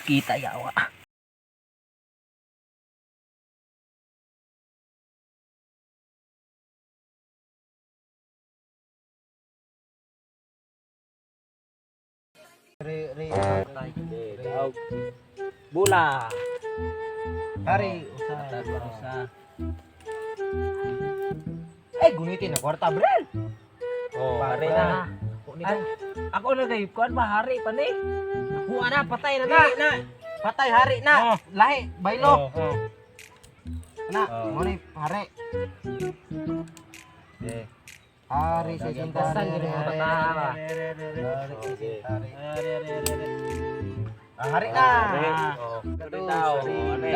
Askita yawa. Re re Daog. Bula. Hari usa. Atas usa. Ay, gunitin na kwarta, Brel. Oh, hari hari na. na. Ay, ako na kay kuan ba hari pa ni? Ako na, patay na na. Na. Patay hari na. Oh. Lahi, baylo. Oh, oh. Na, Oh. mo ni hari. Okay. Hari sa cinta. Pesan gini mga bata ba. Hari sa cinta. Hari hari hari. Ah, hari na. Hari. Oh. Hari. Hari.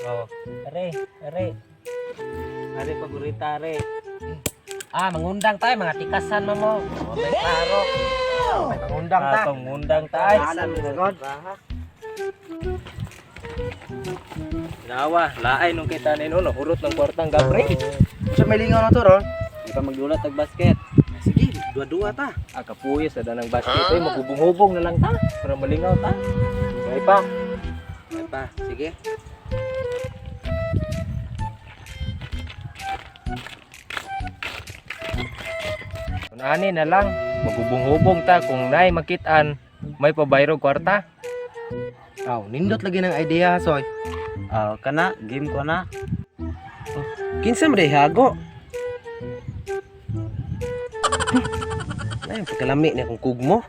Oh. Hari, hari. Hari paborita hari. Ah, mangundang tayo, mga tikasan mo mo. May klaro. May pangundang ta. Ah, pangundang tayo. Alam mo God. Nawa, laay nung kita ni no, hurot ng kwartang Gabriel. Sa may lingaw na to ron. Di pa magdulat tag basket. Sige, dua-dua ta. Ah, kapuyos ada ng basket ay maghubong-hubong na lang ta para malingaw ta. May pa. May pa, sige. Kung ani na lang, maghubong-hubong ta kung naay makitaan may pabayro kwarta. Aw, nindot lagi ng idea, Soy. Ah, kana game ko na. Kinsa man day hago? Ay, pagkalami niya kung kugmo.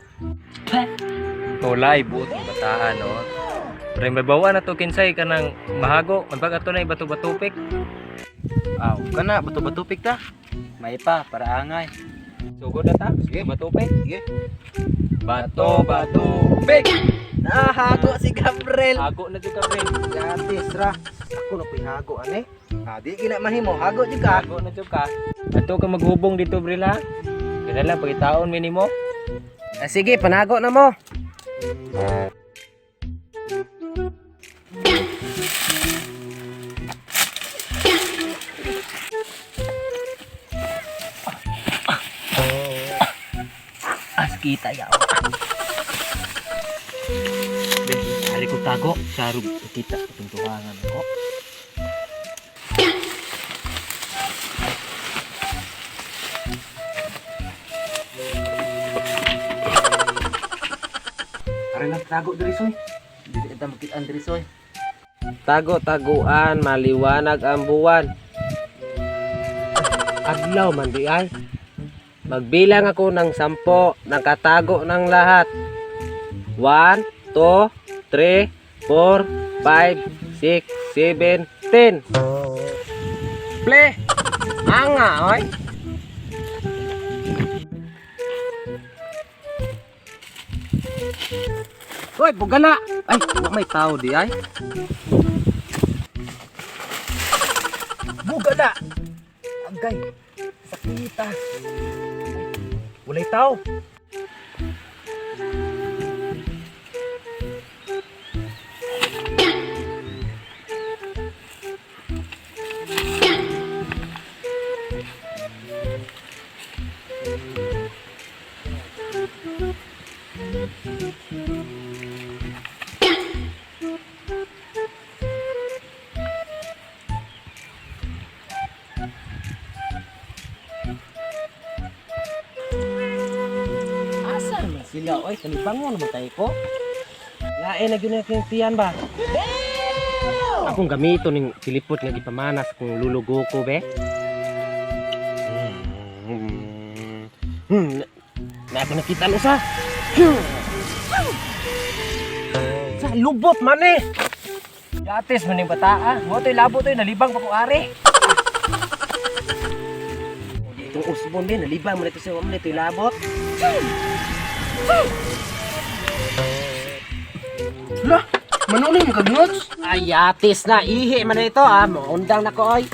Tulay buot ng bataan no. Pero may bawa na to kinsay kanang mahago, may baga to na bato-batupik. Aw, kana bato-batupik ta. May pa para angay. Sugod na ta, Sige. batupik. Sige. Bato batupik. Nahago si Gabriel. Hago na jud ka pre. Yatis ra. Ako na po'y hago ane. Ah, di gina mahimo hago jud ka. Hago na jud ka. Ato ka maghubong dito Bril ha. Kaya lang pagitaon mi nimo. Ah, sige, panago na mo. Askita yawa. Be, hari ko tago, sarug kita itong tuwangan ko. Ari lang tago diri soy. Dili ta makit-an diri soy. Tago-taguan, maliwanag ang buwan. Adlaw man di ay. Magbilang ako ng 10, nakatago ng lahat. 1, 2, 3, 4, 5, 6, 7, 10. Ple! Anga, oy! Hoy, bugala! Ay, wa may tao di ay. Buga na. Agay. Sakita. Walay tao. Asa naman sila oy, kanibangon naman tayo ko. Lain na gyud na yung tiyan ba? Akong gamito ning silipot nga gipamanas kung lulugo ko be. Na ako nakita no sa. Sa lubot man eh. Yatis man yung bataa. Mo to'y labo to'y nalibang pa ko ari. Itong usbon din, nalibang man ito sa man ito labot. Lah, manuning makagnots. Ay, atis na, ihi man ito ah, maundang na ko oy.